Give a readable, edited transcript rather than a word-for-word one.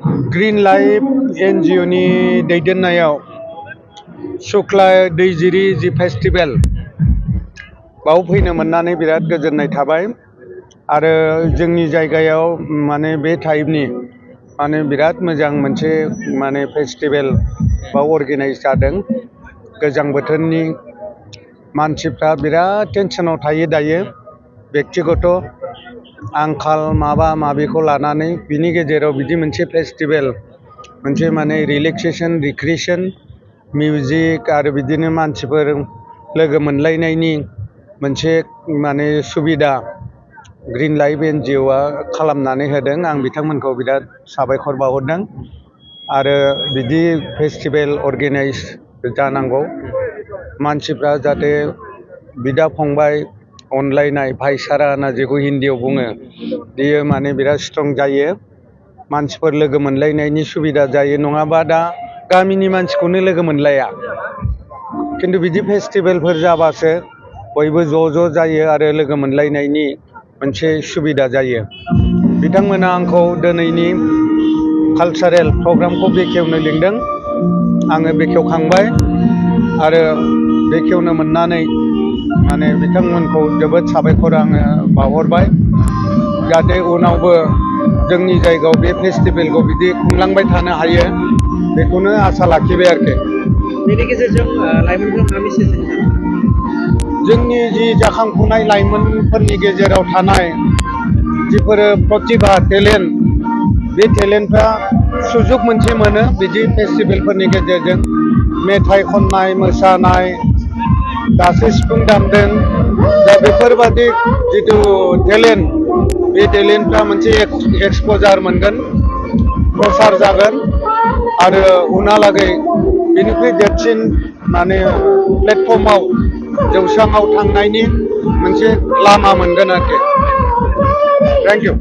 Green life NGO नि दैदेननायाव शुक्ला दैजिरि जि festival बाव फैनो मोननानै बिराद गोजोननाय थाबाय आरो जोंनि जायगायाव माने बे टाइपनि माने बिराद मोजां मोनसे माने फेस्टिवल बाव अर्गेनाइज जादों। गोजां बोथोरनि मानसिफ्रा बिराद टेनसनाव थायो दायो व्यक्तिगत आंखाल माबा माबिखौ लानानै बिनि गेजेराव बिदि मोनसे फेस्टिवल मोनसे माने रिलेक्सेसन रिक्रिएशन मिउजिक आरो बिदिनो मानसिफोर लोगो मोनलायनायनि मोनसे माने सुबिदा ग्रीन लाइफ NGO आ खालामनानै होदों। आं बिथांमोनखौ बिराद साबायखर बावहरदों आरो बिदि फेस्टिवल अर्गेनाइज जानांगौ मानसिफ्रा जाहाथे बिदा फंबाय अनलायनाय भाईचारा होनना जेखौ हिन्दीआव बुङो बेयो माने बिराद स्ट्रं जायो मानसिफोर लोगो मोनलायनायनि सुबिदा जायो नङाबा दा गामिनि मानसिखौनो लोगो मोनलाया खिन्थु बिदि फेस्टिवलफोर जाबासो बयबो ज' जायो आरो लोगो मोनलायनायनि मोनसे सुबिदा जायो। बिथांमोना आंखौ दिनैनि कालचारेल प्रग्रामखौ बेखेवनो लिंदों आङो बेखेवखांबाय आरो बेखेवनो मोननानै माने बिथांमोनखौ जोबोद साबायखर आङो बावहरबाय जाहाथे उनावबो जोंनि जायगायाव बे फेस्टिवलखौ बिदि खुंलांबाय थानो हायो बेखौनो आसा लाखिबाय आरोखि। बेनि गेजेरजों लाइमोनफोरा मा मेसेज होनो सानो? जोंनि जि जाखांफुनाय लाइमोनफोरनि गेजेराव थानाय जिफोरो प्रतिभा टेलेन्ट बे टेलेन्टफ्रा सुजुग मोनसे मोनो बिदि फेस्टिवलफोरनि गेजेरजों मेथाइ खननाय मोसानाय दासो सिफुं दामदों दा बेफोरबादि जिथु टेलेन्ट बे टेलेन्टफ्रा मोनसे एक्सप'जार मोनगोन प्रसार जागोन आरो उनहालागै बेनिख्रुइ देरसिन माने प्लेटफर्माव जौस्राङाव थांनायनि मोनसे लामा मोनगोन आरोखि। Thank you.